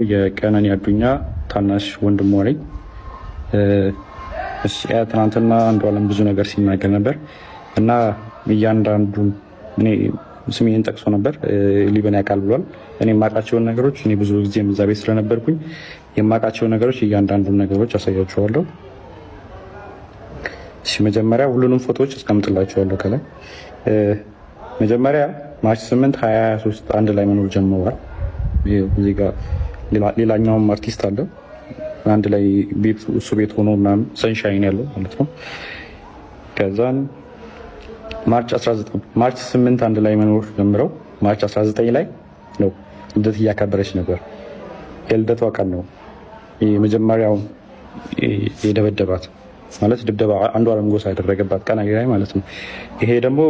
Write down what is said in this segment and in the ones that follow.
የቀነኒ አዱኛ ታናሽ ወንድሟ ነኝ። ትናንትና አንዱዓለም ብዙ ነገር ሲናገር ነበር እና እያንዳንዱን እኔ ስሜን ጠቅሶ ነበር። ሊበን ያውቃል ብሏል። እኔ የማውቃቸውን ነገሮች፣ እኔ ብዙ ጊዜ እዛ ቤት ስለነበርኩኝ የማውቃቸውን ነገሮች እያንዳንዱን ነገሮች አሳያችኋለሁ። እሺ፣ መጀመሪያ ሁሉንም ፎቶዎች አስቀምጥላችኋለሁ ከላይ። መጀመሪያ March 8 2023 አንድ ላይ መኖር ጀምረዋል። እዚህ ጋር ሌላኛውም አርቲስት አለ፣ አንድ ላይ ቤት እሱ ቤት ሆኖ ምናምን ሰንሻይን ያለው ማለት ነው። ከዛን March 19፣ March 8 አንድ ላይ መኖር ጀምረው March 19 ላይ ነው፣ ልደት እያከበረች ነበር። የልደቷ ቀን ነው የመጀመሪያው የደበደባት፣ ማለት ድብደባ አንዱዓለም ጎሳ ያደረገባት ቀን ላይ ማለት ነው። ይሄ ደግሞ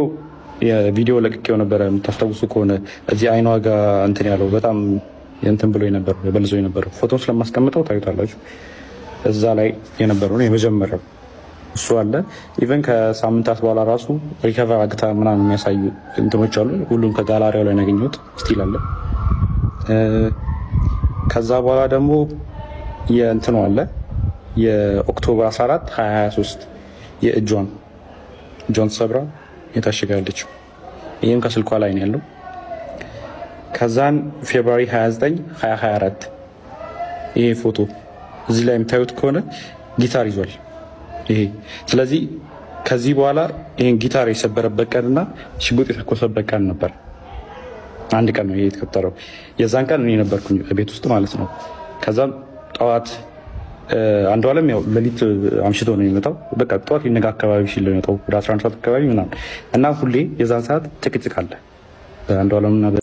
የቪዲዮ ለቅቄው ነበረ፣ የምታስታውሱ ከሆነ፣ እዚህ አይኗ ጋር እንትን ያለው፣ በጣም እንትን ብሎ የነበረው፣ በልዞ የነበረው ፎቶን ስለማስቀምጠው ታዩታላችሁ። እዛ ላይ የነበረው ነው የመጀመሪያው እሱ አለ። Even ከሳምንታት በኋላ ራሱ recover አግታ ምናምን የሚያሳዩ እንትኖች አሉ። ሁሉም ከጋላሪያው ላይ ያገኘሁት still አለ። ከዛ በኋላ ደግሞ የእንትኑ አለ፣ የ October 14 2023 የእጇን እጇን ተሰብራ የታሸጋለችው፣ ይህም ከስልኳ ላይ ነው ያለው። ከዛን February 29 2024 ይሄ ፎቶ እዚህ ላይ የምታዩት ከሆነ ጊታር ይዟል። ይሄ ስለዚህ ከዚህ በኋላ ይሄን ጊታር የሰበረበት ቀንና ሽጉጥ የተኮሰበት ቀን ነበር። አንድ ቀን ነው ይሄ የተፈጠረው። የዛን ቀን እኔ ነበርኩኝ ቤት ውስጥ ማለት ነው። ከዛም ጠዋት አንዱዓለም ያው ሌሊት አምሽቶ ነው የሚመጣው። በቃ ጠዋት ሊነጋ አካባቢ ሲል ነው የሚመጣው፣ ወደ 11 ሰዓት አካባቢ ምናምን፣ እና ሁሌ የዛን ሰዓት ጭቅጭቅ አለ አንዱዓለምና